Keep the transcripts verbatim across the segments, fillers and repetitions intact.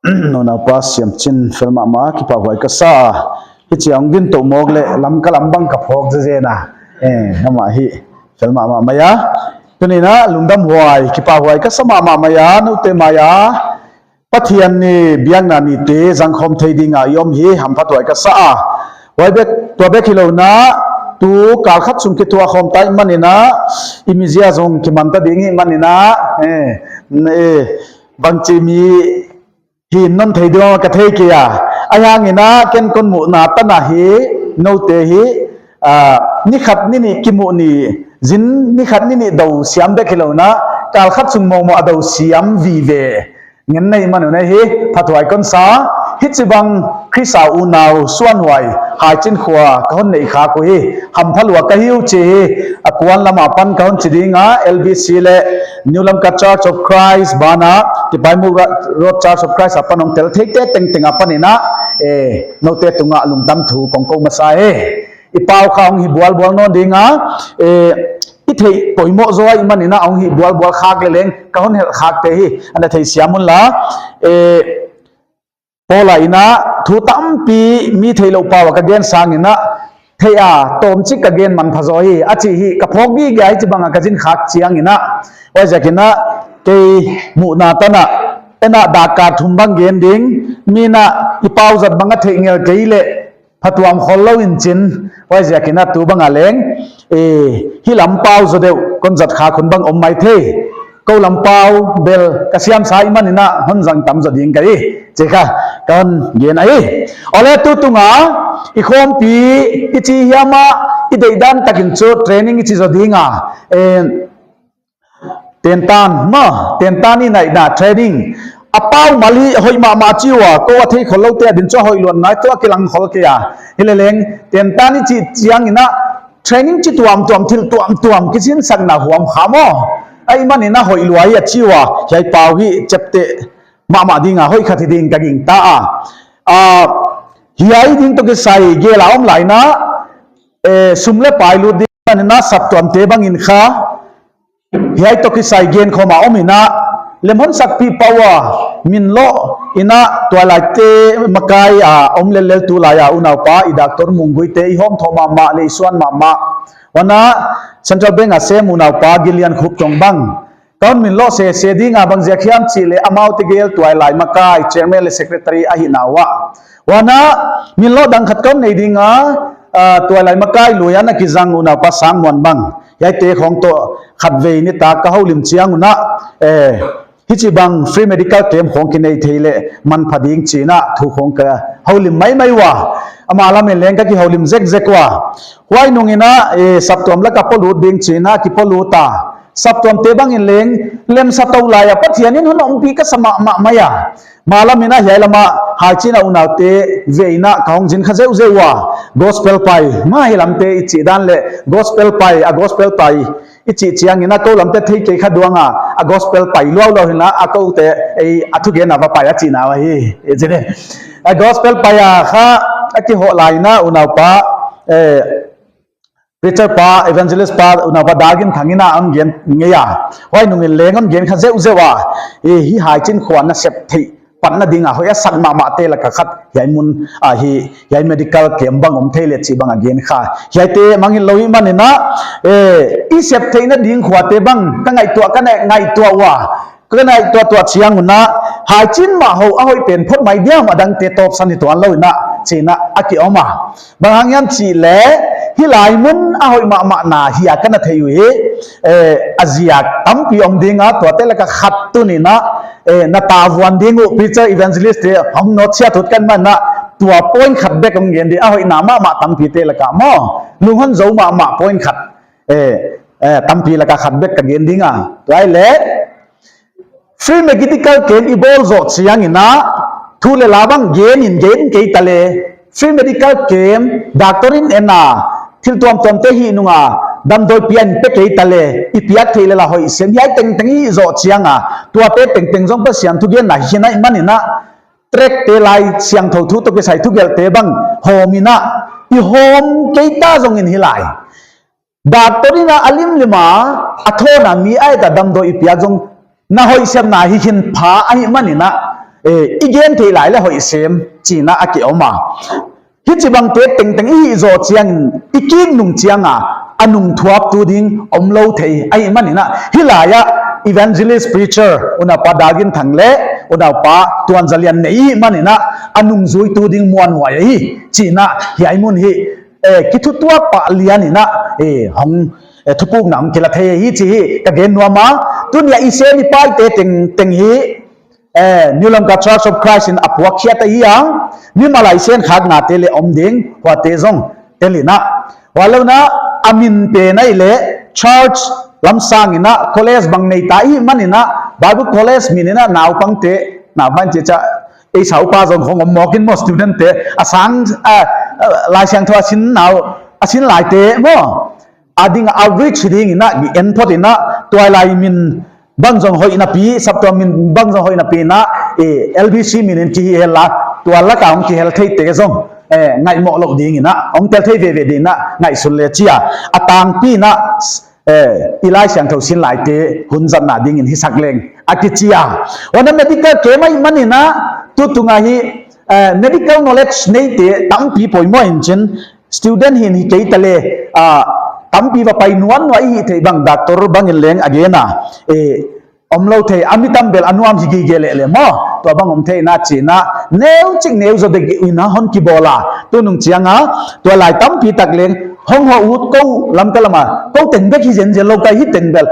Unaupa Siamchin, fel mahmah, kipahhuai ka sa. Hichi a hong din tou mawk leh lam ka lam bang ka phawk zezen a. Eh, amah hi fel mahmah mai a. Tuni in lungdam huai, kipahhuai ka sa mahmah mai a, noute mai a Pathian ni, biakna nite zangkhawm thei ding a i om hi hamphathuai ka sa a. Huai bek, tua bek hilou in, tu kal khat sung kithuah khawm ta ahihman in, i mizia zong kiman ta ding ahihman in, eh, eh, bangchi mi hi non thei ding ka thei kei a. Ahihhangin ken kon muhna tan ahi, noute hi, ah, ni khat ni nih kimuh ni, zin ni khat ni nih dou siam bek hilou in, kal khat sung mawngmawng a dou siam vive ngen nei man un ahi, phathuai kon sa. Hichibang Khrist a unau suanhuai, Haichin khua ka hon neih khak uhi, hampha lua ka hi uh chi hi, a kuan lam apan ka hon chi ding a, L B C leh New Lamka Church of Christ banah, Tipaimukh Ra-, Road Church of Christ apan hong tel theite tengteng apan in, eh, noute tungah lungdam thu kong ko masa hi. I pau kha hong hi bualbual nawn ding a, eh, i theih poimoh zaw ahihman in hong hi bualbual khak leleng, ka hon hilh khakte hi, ana theisiam un la, eh, Paul in thu tampi mi theihlouh pau a ka gen sangin, theih a tawmchik ka gen manpha zaw hi, a chi hi, ka phawk gige a hichibang a ka zin khak chiangin, huaiziakin, kei muhna tan, en a dak khat thum bang gen ding, mi in i pau zat bang a theih ngel kei leh, phatuam khol lou in chin, huaiziakin tu bang a leng, eh, hi lam pau zaw deuh, kon zat khak hun bang om maithei. Kou lam pau bel ka siam sa ahihman in hon zang tam zaw ding ka hi, chi kha ka hon gen ahi. Awle tu tung a, i khawmpi, i chi hiam a, i deihdan takin chu training i chi zaw ding a, eh, Tentan, ma, tentan i naihna training. A pau mal hi hoih mahmah chi ua, kou a thei khol loute adin chu a hoih luat ngai, tua kilang khol kei a. Hileleng, tentan i chih chiangin, training chi tuamtuam, thil tuamtuam, kisinsakna huam kha maw. Ahihman in hoih lua hi a chi ua, hiai pau hi chepteh mahmah ding a, hoih khat hi ding ka gingta a. Ah, hiai ding toh kisai gel a om lai in, eh, sum leh pai lut ding in saptuamte bangin kha, hiai toh kisai gen khawm a om in, lemhon sakpih pau a, min loh in, tuailaite makai a om lellel tulai a unaupa, i Doctor Mungguite, i hawmthawh mahmah leh i suan mahmah. Huan, Central Bank a sem unaupa Gillian Khup tawng bang, ka hon min loh sese ding a, bang ziak hiam chih leh amaute gel tuailai makai, chairman leh secretary ahihna uah. Huan, min loh dang khat ka hon nei ding a, ah, tuailai makai lui a na kizang unaupa Sangmuan bang. Hiaite khawng toh khatvei nitak ka houlim chiang un, eh, hichibang free medical camp khawng kinei thei leh manpha ding chi in thu khawng ka houlim maimai ua. Amah lam in leng ka kihoulim zekzek ua. Huai nung in, eh, saptuam lak a polut ding chi in kipolut a. Saptuamte bangin leng, lemsa tou lai a Pathian in hon ompih ka sa mahmah mai a. Malam in hiai lam a Haichin a unaute vei in ka hong zin kha zeuhzeuh ua. Gospel pai, ma hi lamte i chih dan leh, gospel pai, a gospel pai i chih chiangin kou lamte thei kei kha duang a, a gospel pai luauluau hi in a koute, ei, a thugen a va pai a chihna uh ahi, i chi di. A gospel pai a kha, a kihoh lai in unaupa, eh, preacher pa, evangelist pa, unaupa Dagin Thang in a hon gen ngei a. Huai nung in leng hon gen kha zeuhzeuh a. Eh, hi Haichin khua nasep theih patna ding a hoih a sak mahmahte lak a khat hiai mun ahi, hiai medical camp bang om thei leh chih bang a gen kha. Hiaite mangngilh lou ahihman in, eh, i sep theihna ding khuate bang ka ngaihtuah, ka ngaihtuah ua. Ka ngaihtuah tuah chiang un, Haichin mah hou a hoih pen phot mai diam, a dangte tawpsan hi tuan lou in, chi in a kiom a. Bang hang hiam chih leh, hi lai mun a hoih mahmah na hi a ka na thei uhi, eh, a ziak tampi om ding a, tuate lak a khat tuni in, eh, na tavuan ding uh preacher evangelist te hong nawtsiat ut ka hih man in, tua point khat bek hong gen di, a hoihna mahmah tampite lak a maw. Lung hon zou mahmah point khat, eh, eh, tampi lak a khat bek ka gen ding a. Tua leh, free medical camp i bawl zoh chiang in, thu leh la bang gen in gen kei ta leh, free medical camp, doctor in en a, thil tuamtuamte hih nung a, damdawi piak in pe kei ta leh, i piak theih leh la hoih sem hiai tengteng i zoh chiang a, tuate tengteng zong Pathian thugenna hi ahihman in, tract te, Laisiangthou thu toh kisai thugelhte bang hawm in, i hawm kei ta zongin hi lai. Doctor in a limlim a, a thawn a mi a et a damdawi i piak zong na hoih sepna hi khin pha ahihman in, Eh, i gen theih lai leh hoih sem chihna a ki om a. Hichibangte tengteng i hih zoh chiangin, i kik nung chiang a, a nung thuaptu ding omlou thei ahihmanin a, hilai a evangelist preacher, unaupa Dalginthang leh unaupa Tuanzalian nei ahihmanin a, a nungzuitu ding muanhuai ahi, chihna hiai mun hi, eh, kithutuak pah lian in a, eh, hong, eh, thupukna hong kila thei hi chih hi ka gen nuam a. Tuni a i sen i paite tengteng hi, eh, New Lamka Church of Christ in a puakkhiat ahi a, mimal a i sen khaknate leh om ding, huate zong tel in a. Hualou in a, a min pen ahihleh church lam sangin a, college bang nei ta ahihmanin a, Bible College min in a, naupangte, naupang chih cha, ei saupa zong khong om mawk in maw, student te, a sang, a, a, Laisiangthou a sin nau, a sin laite maw, a ding a outreach dingin a, i en phot in a, tuailai min bang zong hoih napi, saptuam min bang zong hoih napi in a, eh, L B C min in kihihel a, tua lak a hong kihel theite zong, eh, ngaihmawh lou dingin a, hong tel thei veve dingin a, ngaihsun le chia. A tangpi in a, eh, i Laisiangthou sin laite hun zatna dingin hisak leng a kichi a. Huan a medical camp ahihmanin a, tutung a hi, eh, medical knowledge neite tampi poimoh in chin, student hi in hi kei ta leh, ah, tampi va pai nuam nuam i hih theih bang, doctor bangin leng a gen a, eh, omlou thei, a mi tam bel a nuam hi gige leh leh maw, tua bang om thei in a chihna, neuchik neu zaw dek in a hon kibawl a, tunung chiang a, tuailai tampi tak leng, hong hoh ut kou Lamka lam a, kou teng bek hi zenzen lou ka hi teng bel,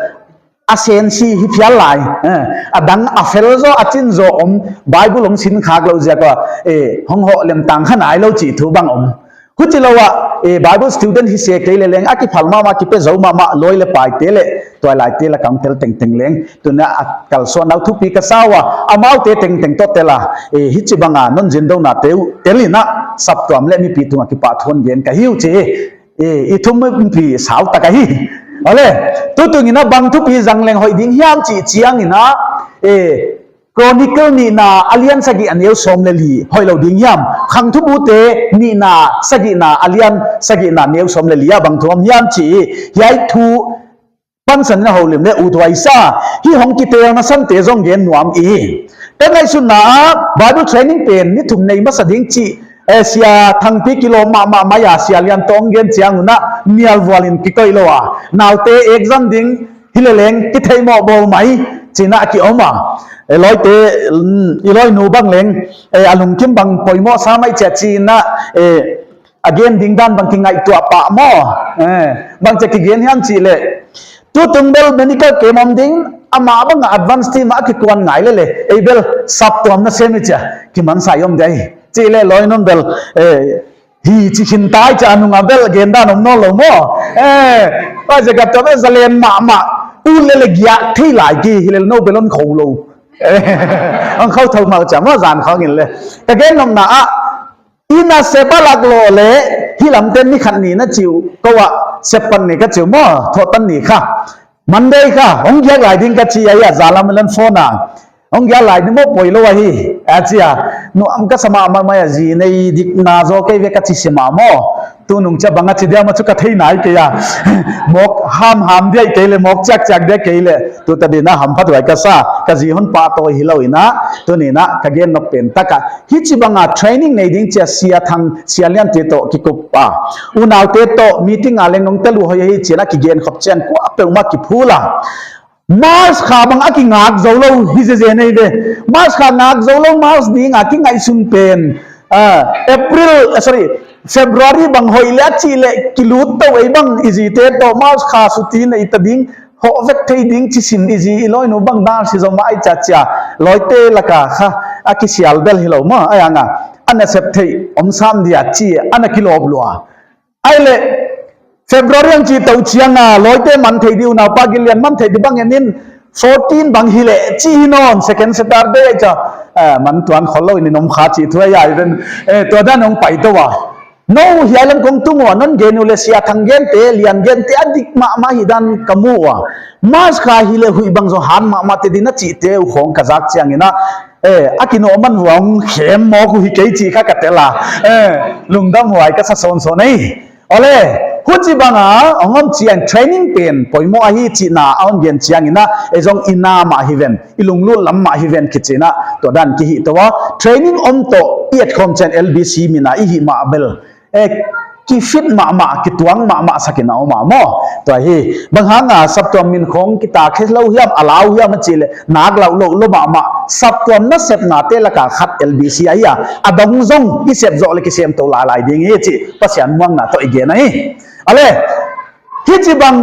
a sensi hi phial lai, eh, a dang a fel zaw, a chin zaw om, Bible hong sin khak lou ziak a, eh, hong hoh lem tang kha nailou chih thu bang om. Huchilou a, eh, Bible student hi se kei leh leng, a kiphal mahmah, kipe zou mahmah, lawi leh paite leh, tuailaite lak a hong tel tengteng leng, tuni a kalsuan nau thupi ka sa ua, amaute tengteng toh tel a, eh, hichibang a, non zendounate uh, tel in a, saptuam leh mipi tung a kipahthu hon gen ka hi uh chih, eh, i thumpi sau tak ahi. Aw le, tutung in a bang thupi zang leng hoih ding hiam chih chiangin a, eh, Chronicle nihna a lian sagih a neu sawm leh li, hoihlou ding hiam. Khangthubute nihna sagihna a lian sagihna neu sawm leh li a bang thu om hiam chih, hiai thu pansan in a houlim leh uthuai sa, hi hong kitelna sante zong gen nuam i. Ka ngaihsutna ah Bible training pen ni thum nei masa ding chih, eh, Sia Thangpi kilawm mahmah mai a, Sia Lian Tong gen chiang un a mial vual in kikoih lou a. Naute exam ding hi leh leng kitheimoh bawl mai chihna a ki om a. Eh, lawite, mm, i lawinu bang leng, eh, a lungkim bang poimoh sa mai chia chihna, eh, a gen ding dan bang kingaihtuah pah maw. Eh, bang chia kigen hiam chih leh, tutung bel medical camp om ding, amah bang a advance team a kikuan ngai leh leh, ei bel saptuam nasem i chia kimansa i om ding ahi. Chih leh lawinu'n bel, eh, hi chi khin tai chia nung a bel gen dan om nawnlou maw. Eh, pa ze gap tua bel zalen mahmah, u leh leh giak thei lai ki, hi leh nou bel hon khou lou. Eh, hon khou thou mau chia maw zan khawng in leh. Ka gen nopna ah, i nasep a lak lou leh, hi lamte ni khat ni na chi uh, kou a sep pan ni ka chi uh maw, thoh tan ni kha. Monday kha, hong giak lai ding ka chi a, a za lam leng phone a. Hong giak lai ni maw poilou ahi, a chi a. Nuam ka sa mahmah mai a, zi nei dik na zaw kei ve ka chi sim a maw. Tunung chia bang a chi diam a chu ka thei nai kei a. Mawk hamham dia kei leh mawk chiakchiak dia kei leh. Tuta dingin a hamphathuai ka sa, ka zi hon pahtawi hilou in a. Tuni in a ka gen nop pen tak a, hichibang a training nei ding chia Sia Thang, Sia Lian te toh kikup a, unaute toh meeting a leng nong tel uh hoih hi chihna kigen khop chiang kuapeuhmah kiphul a. March kha bang a kingak zoulou hi zeze nei ve. March kha ngak zoulou, March ding a kingaihsun pen, ah, April, eh, sorry, February bang hoih leh a chih leh kilut tou ei bang i zite toh March kha suti nei ta ding, hoh vek thei ding chi sin i zi i lawinu bang dan si zom ai chia chia. Lawite lak a kha, a kisial bel hilou maw, a yang a. Ana sep thei, om sam dia chi, ana kilawp lua. Ai leh, February ang chi tou chiang a, lawite man thei di, unaupa Gillian man thei di bang en in, fourteen bang hi leh, chi hi nawn, second Saturday ai chia, eh, man tuan khollou in i om kha chi thu ai ai ven, eh, tua dan hong pai tou a. Nou hiai lam kong tung ua, non gen uleh Sia Thang gente, Lian gente, a dik mahmah hi dan ka mu ua. March kha hi leh huih bang zaw han mahmah te ding a chihte uh khong ka zak chiang in a, eh, a kinoh man vuang khem mawk uh hi kei chih kha ka tel a. Eh, lungdamhuai ka sa sawnsawn ei. Aw le, Huchibang a hong om chiang training pen poimoh ahi chihna a hon gen chiang in a, ei zong i na mah hi ven, i lunglut lam mah hi ven kichi in a, tua dan kihi tou a, training om toh i et khawm chiang L B C min a i hih mah bel, eh, ki fit mahmah, kituang mahmah sak in a om a maw. Tua hi, bang hang a saptuam min khong kitak khe lou hiam, a lau hiam a chih leh, nak lau lou lou mahmah, saptuam nasepnate lak a khat L B C ahi a, a dang zong i sep zoh leh kisem tou lailai ding hi chih, Pasian muanna toh i gen ahi. Ale, hichibang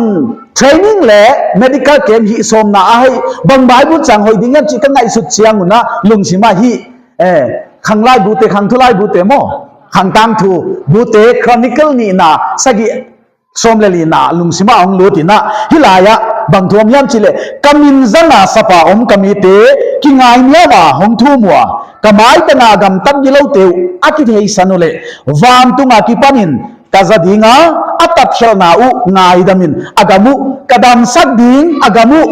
training leh medical camp hih sawmna ahi, bang Bible chang hoih ding hiam chih ka ngaihsut chiang un a, lungsim a hih, eh, Khanglaibute, Khangthulaibute maw, Khangtangthubute Chronicle nihna, sagih sawm leh lina lungsim a hong lut in a, hih lai ah bang thu om hiam chih leh, ka min zang a sap a om ka mite, kingainiam a hong thum ua, ka mai tang a gamtat giloute uh a kitheisan uleh, vantung a kipan in ka za ding a, a tatkhelhna uh ngaidam in, a gam uh ka damsak ding, a gam uh.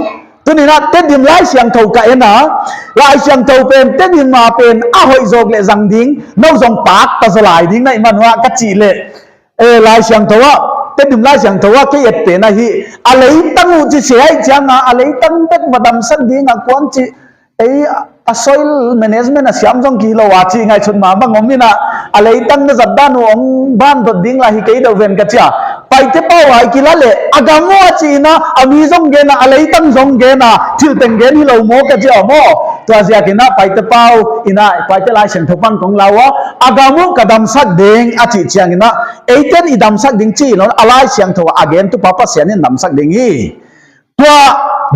Tuni in a Tedim Laisiangthou ka en a, Laisiangthou pen Tedim a pen a hoih zawk leh zang ding, nou zong pak ta zaw lai ding na hih man ua ka chih leh, eh, Laisiangthou ah, Tedim Laisiangthou ah kei et pen ahi, a leitang uh chi se ahih chiang a, a leitang bek va damsak ding a kuan chih, ei, a soil management a siam zong kihilou a chih ngaihsut mahmah om in a, a leitang na zat dan uh hong ban dot ding lai hi kei deuh ven ka chi a. Paite pau a i kila leh, a gam uh a chi in a, a mi zong gen a, a leitang zong gen a, thil teng gen hilou maw ka chi a maw. Tua ziak in a, Paite pau in a, Paite Laisiangthou pan kong lau a, a gam uh ka damsak ding a chih chiang in a, eiten i damsak ding chih lou, a Laisiangthou a gen tu pa Pasian in damsak ding hi. Tua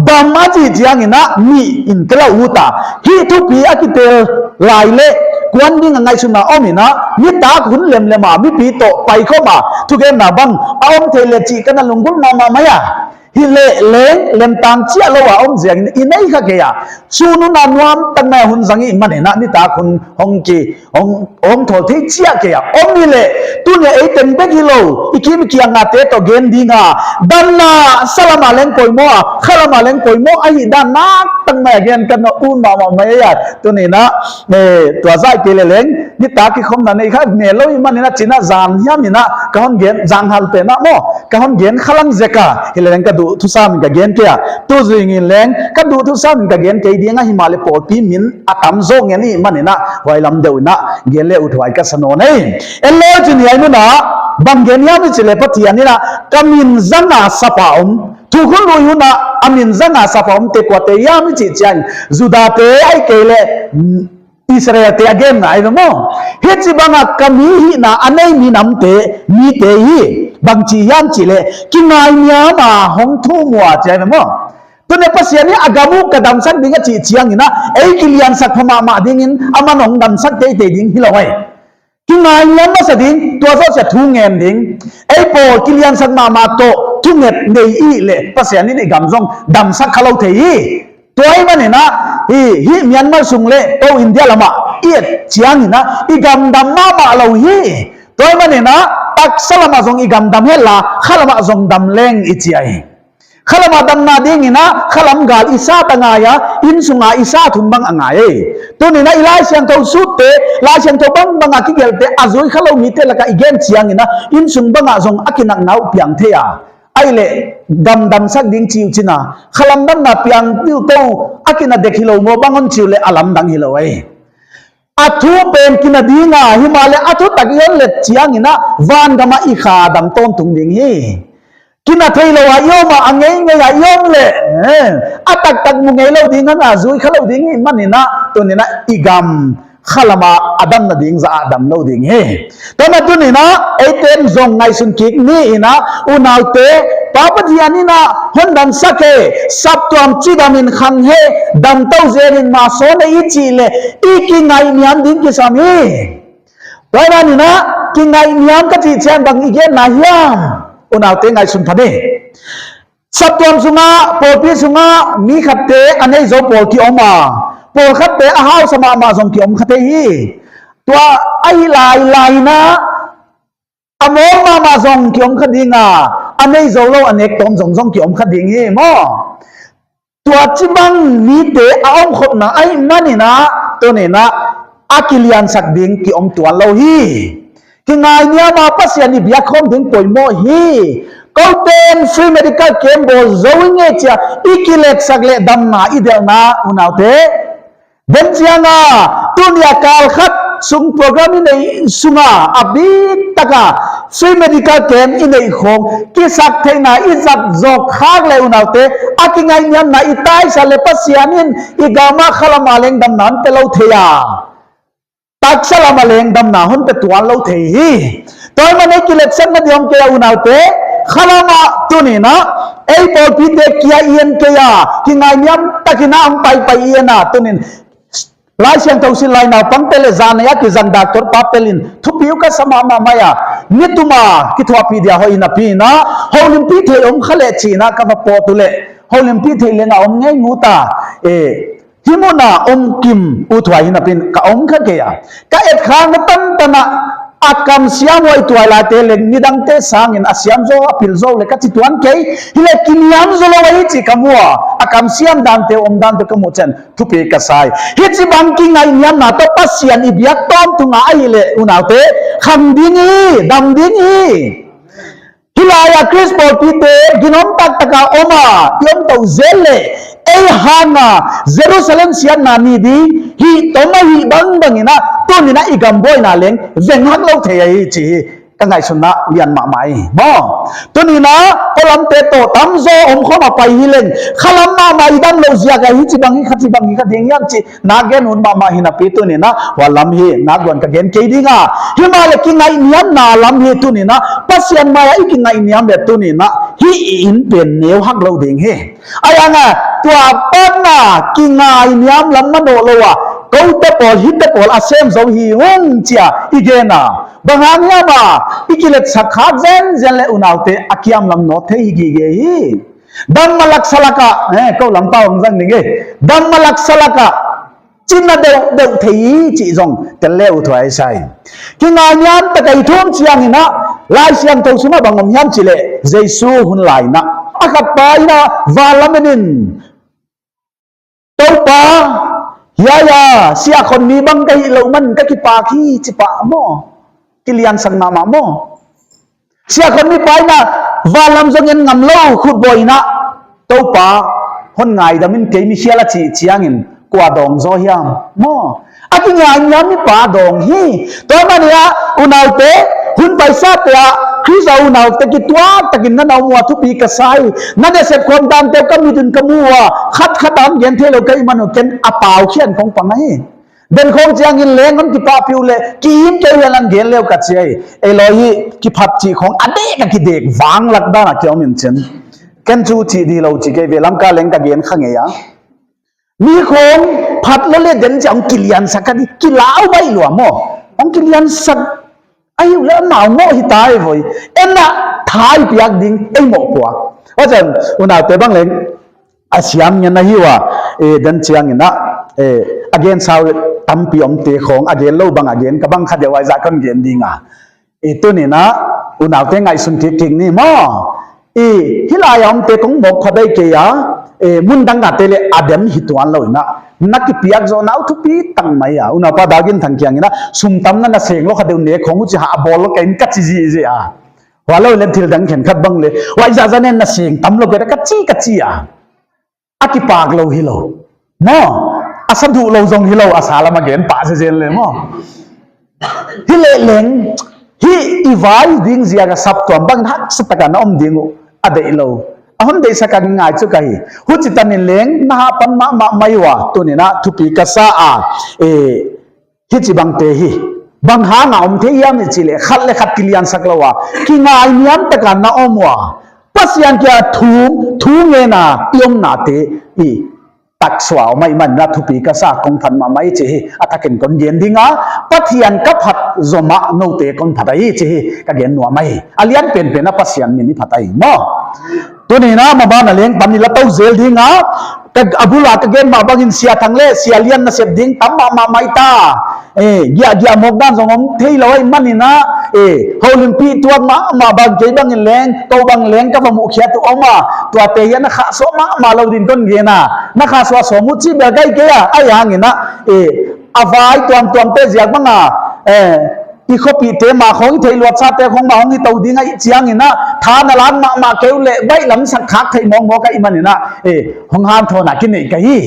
dam a chih chiang in a, mi in kila uh ta. Hih thupi a kitel lai leh, kuan ding a ngaihsutna om in a, nitak hun lemlem a, mipi toh paikhawm a, thugenna bang a om thei leh chih ka na lunggulh mahmah mai a. Hi leh leng, lemtang chiah lou a om ziak in, i nei kha kei a. Sun hun a nuam tak mai a hun zang i hih man in a, nitak hun hong ki, hong, hong thawl thei chiah kei a. Om hi leh, tuni a ei teng bek hilou, i kim i kiang a te toh gen ding a. Damna, sa lam a leng poimoh a, kha lam a leng poimoh ahih dan nak tak mai a gen ka na un mahmah mai a. Tuni in a, eh, tua zah kei leh leng, nitak kikhopna nei kha, ne lou i hih man in a chi in a zan hiam in a, ka hon gen, zan hal pen a maw, ka hon gen kha lang zek a, hi leh leng ka duh thusam in ka gen kei a, tu zing in leng, ka duh thusam in ka gen kei ding a, himahleh pawlpi min a tam zaw ngen i hih man in a, huai lam deuh in a, gen leh uthuai ka sa nawn hi. En leh chin hiai mun a, bang gen hiam i chih leh Pathian in a, ka min zang a sap a om, thukhun lui hun a, a min zang a sap a omte kuate hiam i chih chiang, Judate ahih kei leh, Israelte a gen ngai ve maw. Hichibang a ka mi hihna a nei minamte, mite hi, bangchi hiam chih leh, kingainiam a hong thum ua chi ve maw. Tuni Pasian in a gam uh ka damsak ding a chih chiang in a, ei kiliansak pha mahmah ding in, aman hong damsak teitei ding hilou hi. Kingainiam masa ding, tua zoh sia thu ngen ding. Ei pawl kiliansak mahmah toh, thunget nei i hih leh, Pasian in i gam zong damsak kha lou thei hi. Tua ahih man in a, hi, hi Myanmar sung leh, kou India lam a, i et chiang in a, i gam dam mahmah lou hi. Tua ahih man in a, taksa lam a zong i gam dam het la, kha lam a zong dam leng i chi hi. Kha lam a damna ding in a, kha lam gal i sat a ngai a, innsung a i sat hun bang a ngai hi. Tuni in a i Laisiangthou sutte, Laisiangthou bangbang a kigelhte, a zui kha lou mite lak a i gen chiang in a, innsung bang a zong a kinakna uh piang thei a. Ahihleh, gam damsak ding chi uh chin a, kha lam damna piang deuh tou, a kina dek hilou maw bang hon chi uh leh a lamdang hilou hi. A thu pen kina ding a, himahleh a thutak i hon let chiang in a, van gam a i kha dam tawntung ding hi. Kina theilou a i om a, a ngeingei a i om leh, eh, a taktak mu ngeilou ding a, zui kha lou ding i hih man in a, tuni in a i gam kha lam a a damna ding zah a dam lou ding hi. Tua ahih manin tuni in a, eiten zong ngaihsun kik ni in a, unaute, Pa Pathian in a hon damsak e, saptuam chidam in khang e, dam tou zen in mah sawn e i chih leh, i kingaihniam ding kisam hi. Tua ahih manin a, kingaihniam ka chih chiang bang i genna hiam, unaute ngaihsun pha ni. Saptuam sung a, pawlpi sung a, mi khatte a nei zou pawl ki om a, pawlkhatte a hausa mahmah zong ki om kha thei hi. Tua ahih lailai in a, a mawl mahmah zong ki om kha ding a, a nei zou lou a nek tawm zong zong ki om kha ding hi maw. Tua chibang mite a om khopna ahih manin a, tuni in a, a kiliansak ding ki om tuan lou hi. Kingainiam a Pasian i biak khawm ding poimoh hi. Kou pen free medical camp bawl zou ing e chia i kiletsak leh damna i delhna unaute. Denchiang a, tuni a kal khat sung program i neih sung a, a biktak a free medical camp i neih khawng, kisaktheihna i zat zawk khak leh unaute, a kingainiamna i taisa leh Pasian in i gam a khalam a leng damna hon pe lou thei a. Taksa lam a leng damna hon pe tuan lou thei hi. Tua ahihman in kiletsakna di om kei a unaute, khalam a tuni'n a, ei pawlpite kia i en kei a, kingainiam takin a hong paipai i en a, tuni'n Laisiangthou sil lai naupangte leh zan a kizang doctor pa pen in thupi uh ka sa mahmah mai a. Nitum a kithuahpih dia hoih napi in a, houlimpih theih om kha leh chi'n a ka va pawt uleh, houlimpih theih leng a om ngei ngut a. Eh, hih mun a om kim uh thuah hi napi in ka om kha kei a. Ka etkhakna tantan a, a kam siam huai tuailaite leh nidangte sangin a siam zaw a pil zaw leh ka chi tuan kei. Hileh kiniam zaw lou ahi chih ka mu a. A kam siam dante om dante ka muh chiang thupi ka sa hi. Hichibang kingainiamna toh Pasian i biak tawntung a ahihleh unaute, khang ding hi, dam ding hi. Hilai a Khrist pawlpite ginom taktak a om a, i om tou zel leh, ei hang a Jerusalem siatna ni ding hi, tawm a hi bangbang in a, tuni'n a i gam buaina leng veng hak lou thei ahi chih hi ka ngaihsutna lian mahmah hi. Maw, tuni'n a, polamte toh tamzaw om khawm a pai hi leng, khalam mahmah i dam lou ziak a hichibang hi, kha chibang hi kha ding hiam chih na gen hun mahmah hi napi tuni'n a, huai lam hi na guan ka gen kei ding a. Himahleh kingaihniamna lam hi tuni'n a, Pasian mai a i kingaihniam leh tuni'n a, hih i inn pen neu hak lou ding hi. Ahi hang a, tua apan a kingainiam lam manoh lou a, koute pawl, hitte pawl a sem zou hi ung chia i gen a. Bang hang hiam a, i kiletsak khak zenzen leh unaute a kiamlam nawn thei hi gige hi. Dam malak salak a, eh, kou lam pau hong zang ning e. Dam malak salak a, china deuhdeuh thei chih zong tel le uh thupi sa hi. Kingainiam tak a i thum chiangin a, Laisiangthou sung a bang om hiam chih leh, Jesu hun lai in a, a khat pa in a, van lam en in, Toupa, hiai a siakhon mi bang ka hih lou man ka kipak hi chi pah maw. Kiliansak mahmah maw. Siakhon mi pa in a, van lam zong en ngam lou khut bawl in a, Toupa, hon ngaidam in kei mi khial a chih chiangin, kua dawng zaw hiam maw. A kingainiam mi pa dawng hi. Tua ahihman in a, unaute, hun paisate ah, Khrist a unaute kituak takin na na om uh a thupi ka sa hi. Na nasep khawm dante ka mit un ka mu ua, khat khat a gen theilou ka hihman un ken a pau khian kong pang hi. Den khawng chiangin leng hon kipahpih uleh, ki-im kei hen a gen le uh ka chi hi. Ei lou hi, kiphat chih khawng a dek a kidek vanglak dan a ki om in chin. Ken chu chih di lou chi kei ve lam ka leng ka gen kha ngei a. Mi khawng phat lou leh den chiang kiliansak a di, kilau baih lua maw. Hong kiliansak ahi uleh amau maw hi tai voi. En a thai piak ding ei mohpuak. Huchiin unaute bang leng a siam ngen ahi ua, eh, den chiangin a, eh, a gen sau tampi omte khawng, a gen lou bang a gen ka bang kha deuh a i zah kon gen ding a. I tuni'n a, unaute ngaihsun kik kik ni maw. I, hilai a omte kong mawk pha dai kei a, i, mun dang a te leh a dem hi tuan lou in a. Na kipiak zoh nau thupi tak mai a. Unaupa Dagin Thang kiang in a, sum tam na na seng lou kha deuh ne khong u chi ha a bawl lou ka in ka chi zihzih a. Huai lou leh thil dang khenkhat bang leh. Huai zahzah nen na seng tam lou ka ka chi ka chi a. A kipak lou hilou. Maw, a sa duh lou zong hilou, a sa lam a gen pah zezen leh maw. Hileh leng, hih i vai ding ziak a saptuam bang haksa tak a na om ding uh, a deih lou. A hon deihsak a ngai chu ka hi. Huchi tan in leng, na hahpan mahmah mai ua, tuni'n a thupi ka sa a, eh, hichibangte hi. Bang hang a om thei hiam i chih leh, khat leh khat kiliansak lou a. Kingainiam tak a na om ua. Pasian kiang a thu, thu ngen a i omnate i taksa uh a om ahihman in a thupi ka sa kong phat mahmah hi chih hi. A takin kon gen ding a, Pathian ka phat zomah noute kon phat ahi chih hi. Ka gen nuam ahi. A lian penpen a Pasian min i phat ahi maw. Tuni'n a maban a leng pan i la tou zel ding a, ka, a bul a ka gen mah bangin Sia Thang leh Sia Lian nasep ding tam mahmah mai ta. Eh, giahgiah mawk dan zong om theilou ahihman in a, eh, houlimpih tuak mahmah bang kei bangin leng, kou bang leng ka va muh khiat uh om a, tuate hiai na khahsuah mahmah lou din kon gen a, na khahsuah sawm uh chih bel ka hi kei a, ahihhangin a, eh, a vai tuamtuamte ziak bang a, eh, i khopihte mah khong, i theihluatsate khong mah hong hi tou ding ahih chiangin a, tha na lak mahmah kei uleh baihlam sak khak theih mawngmawng ka hih manin a, eh, hong hanthawn a kinei ka hi.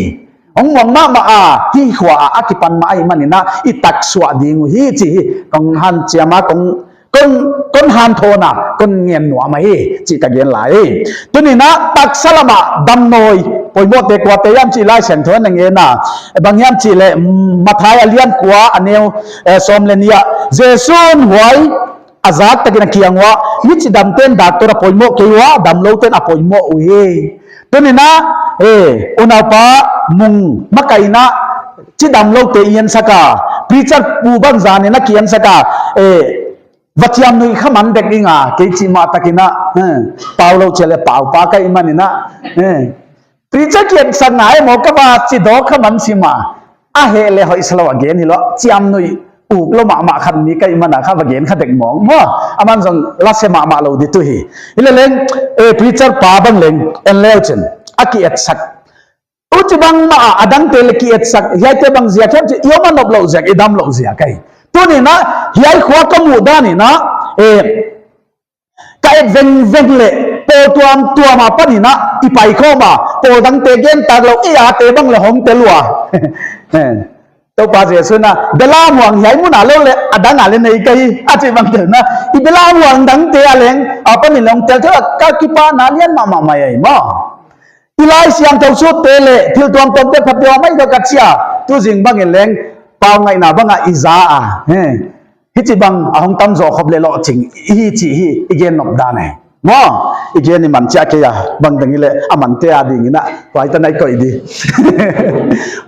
Hong muang mahmah a, hih khua a, a kipan mah ahih manin a, i taksuah ding uhi chih hi kong han chiam a, kong, kong, kong hanthawn a, kong ngen nuam ahi chih ka gen lai. Tuni'n a taksa lam a damnawi poimohte kuate hiam chih Laisiangthou in a ngen a, bang hiam chih leh, mm, Matthai a lian kua a neu, eh, sawm leh nih ah, Jesu'n huai a zak takin a kiang uah, mi chidamte'n doctor a poimoh kei ua, damloute'n a poimoh uhi. Tuni'n a, eh, unaupa Mung makaihna, chidamloute i ensak a, preacher pu bang zanin a ki ensak a, eh, va chiamnuih kha man dek ing a, kei chih mah takin a, eh, paulou chih leh paupa ka hih manin a, eh, preacher ki etsak ngai maw ka va chi dawk kha man sim a. A heh leh hoih sa lou a gen hilou, chiamnuih uk lou mahmah khat mi ka hih man a kha va gen kha dek mawng maw. Aman zong la se mahmah lou di tuh hi. Hileleng, eh, preacher pa bang leng en leu chin, a ki etsak. Huchibang mah a, a dangte leh ki etsak, hiaite bang ziak hiam chih, i om a nop louh ziak, i dam louh ziak ahi. Tuni'n a, hiai khua ka muh dan in a, eh, ka et vengveng leh, pawl tuamtuam apan in a, i paikhawm a, pawl dangte gen tak lou, i ate bang leh hong tel ua. Eh, Toupa Jesu'n a, belam huang hiai mun a lou leh, a dang a leh nei ka hi, a chih bang tel in a, i belam huang dangte a leng, apan in leng tel thei a, ka kipahna lian mahmah mai ahi maw. I Laisiangthou sutte leh, thil tuamtuamte phat deuh mai deuh ka chi a, tuzing bangin leng, pau ngaihna bang a i za a, he. Hichibang a hong tam zaw khop leh lohching, i hi chih hi, i gen nop dan ahi. Maw, i gen i man chia kei a, bang dang i leh, a mante a dingin a, huai tan a i koih di.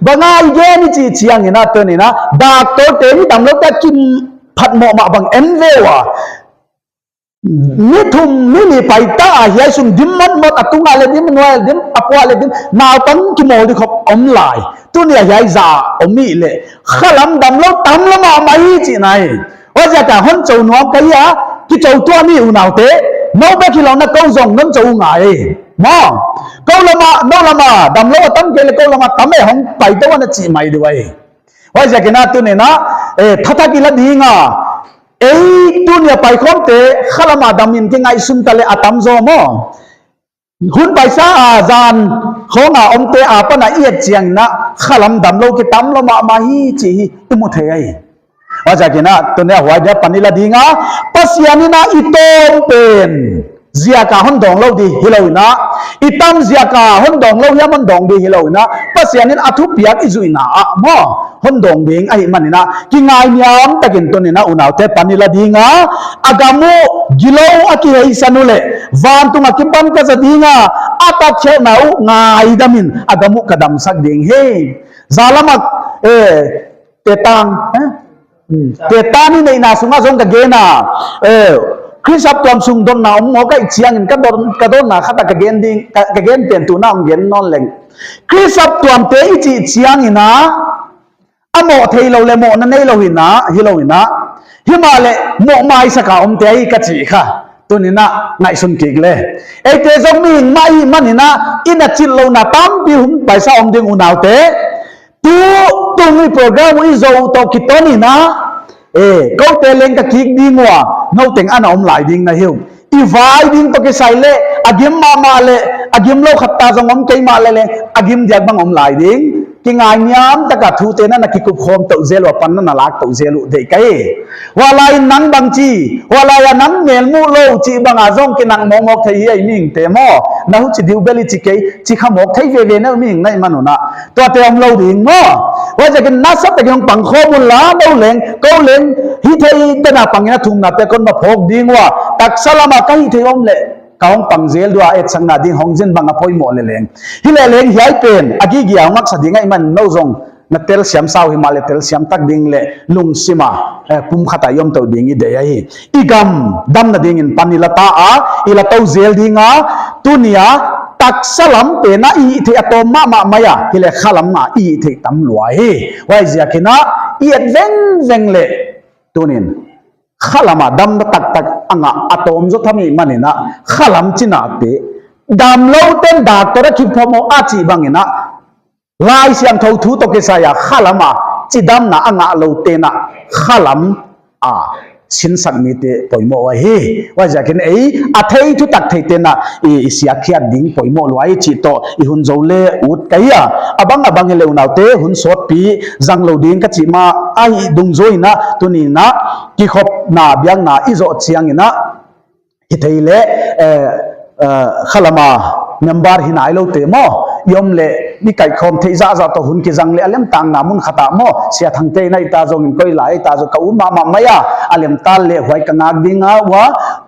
Bang a i gen i chih chiangin a, tuni'n a, doctor te mi damloute a kiphatmoh mah bang en ve ua. Mi thum, mi li pai ta a, hiai sung dim motmot, a tung a leh dim, nuai a leh dim, a pua leh dim, naupang kimawl di khop om lai. Tuni a hiai za om i leh, khalam damlou tam lou mahmah hi chihna hi. Huaiziak a hon chou nuam ka hi a, kichou tuan ni unaute, nou bek hilou in a kou zong non chou ngai. Maw, kou lam a, nou lam a, damlou a tam kei leh kou lam a tam e hong pai tou a na chih mai di uai. Huaiziakin a tuni'n a, eh, thathak i la ding a. Ei, tuni a paikhawmte, khalam a dam in kingaihsun ta leh a tam zaw maw. Hun paisa a zan khong a omte apan a i et chiangin a, khalam damlou kitam lou mahmah hi chih hi i mu thei ahi. Huaiziakin a, tuni a huai dia pan i la ding a, Pasian in a i tawm pen ziak a hon dawng lou di hilou in a, i tam ziak a hon dawng lou hiam hon dawng di hilou in a, Pasian in a thupiak i zuihna ah maw, hon dawng ding ahih manin a, kingainiam takin tuni'n a unaute pan i la ding a, a gam uh gilou a kiheisan uleh, vantung a kipan ka za ding a, a tat khelhna uh ngaidam in, a gam uh ka damsak ding hi. Zalam a, eh, Tetang, eh? Hmm. Tetang i neihna sung a zong ka gen a, eh, Khrist saptuam sung dotna om maw ka hih chiangin ka don, ka dotna khat a ka gen ding, ka, ka gen pen tu'n a hong gen nawn leng. Khrist saptuamte i chih chiangin a, a mawh theilou leh mawhna neilou hi in a, hilou in a. Himahleh mawh maisak a omte ahi ka chih kha. Tuni'n a ngaihsun kik le. Eite zong mihing mah i hih manin a, i na chilhlouhna tampi hun paisa om ding unaute. Tu, tuni program uh i zou toh kiton in a, eh, koute leng ka kik ding ua, nou teng ana om lai ding na hi uh. I vai ding toh kisai leh, a gim mahmah leh, a gimlou khat ta zong om kei mahleh leh, a gim diak bang om lai ding. Kingainiam taka thute na na kikupkhawm tou zel ua, pan na na lak tou zel uh deih ka hi. Huailai in nang bang chi, huailai a nang mel muh lou chih bang a zong kinang mawkmawk thei hi a i mihingte maw. Na huchi di uh bel i chi kei, chi kha mawk thei veve na uh mihing na hih man un a. Tuate om lou ding maw. Huaiziakin nasa takin hong pang khawm un la, nou leng, kou leng, hih theih dan a pangin a thumnate kon va phawk ding ua. Taksa lam a ka hih theih om leh, ka hong pang zel di ua, etsakna ding hong zin bang a poimoh leh leng. Hileleng hiai pen, a gige a hong haksa ding ahih man nou zong, na telsiam sa uh himahleh telsiam tak ding leh lungsim a, eh, pumkhat a i om tou ding i deih ahi. I gam damna dingin pan i la ta a, i la tou zel ding a, tuni a taksa lam pen a i hih theih a tawm mahmah mai a, hileh khalam a i hih theih tam lua hi. Huaiziakin a i et vengveng leh tuni'n khalam a damna taktak a ngah a tawm zaw tham i hih manin a, khalam chinate damloute'n doctor a kiphatmoh a chih bangin a, Laisiangthou thu toh kisai a khalam a chidamna a ngah loute'n a khalam a sinsak mite poimoh ahi. Huaiziakin ei a thei thutak theite'n i, i siatkhiat ding poimoh lua hi chih toh i hun zou leh ut ka hi a. A bang a bang hileh unaute hun sawtpi zang lou ding ka chih mah ahi dungzui in, tuni'n kikhopna biakna i zoh chiangin, hithei leh, eh, eh, khalam a member hi nailoute maw, i om leh mi kaikhawm theih zahzah toh hun kizang leh a lemtakna mun khat ah maw, Sia Thangte in ahihtak zongin koi lai ahihtak zong ka ut mahmah mai a, a lemtak leh huai ka ngak ding a,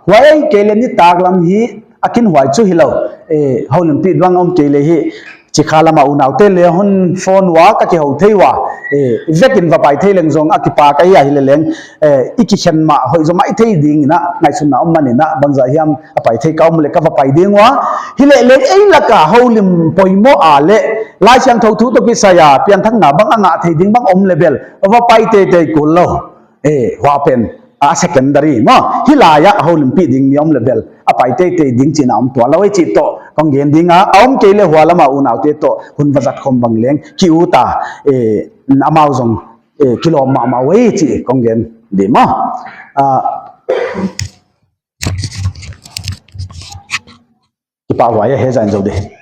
huai kei leh nitaklam hi a kinhuai chu hilou, eh, houlimpih bang om kei leh hi, Chikha lam a unaute leh hun phone ua ka kihou thei ua, eh, vekin va pai thei leng zong a kipak ahi a, hileleng, eh, i kikhen mah hoih zaw maithei dingin ngaihsutna om manin, bangzah hiam a pai thei ka om leh ka va pai ding ua. Hileleng ei lak a houlim poimoh a leh Laisiangthou thu toh kisai a pianthakna bang a ngah thei ding bang om leh bel va pai teitei kul lou. Eh, huai pen a secondary maw. Hilai a houlimpih ding mi om leh bel a pai teitei ding chihna om tuanlou hi chih toh kong gen ding a, a om kei leh huai lam a unaute toh hun va zat khawm bang leng ki ut a, eh, amau zong, eh, kilawm mahmah uh hi chih kong gen ding maw. Ah, kipahhuai e, hezai in zou di.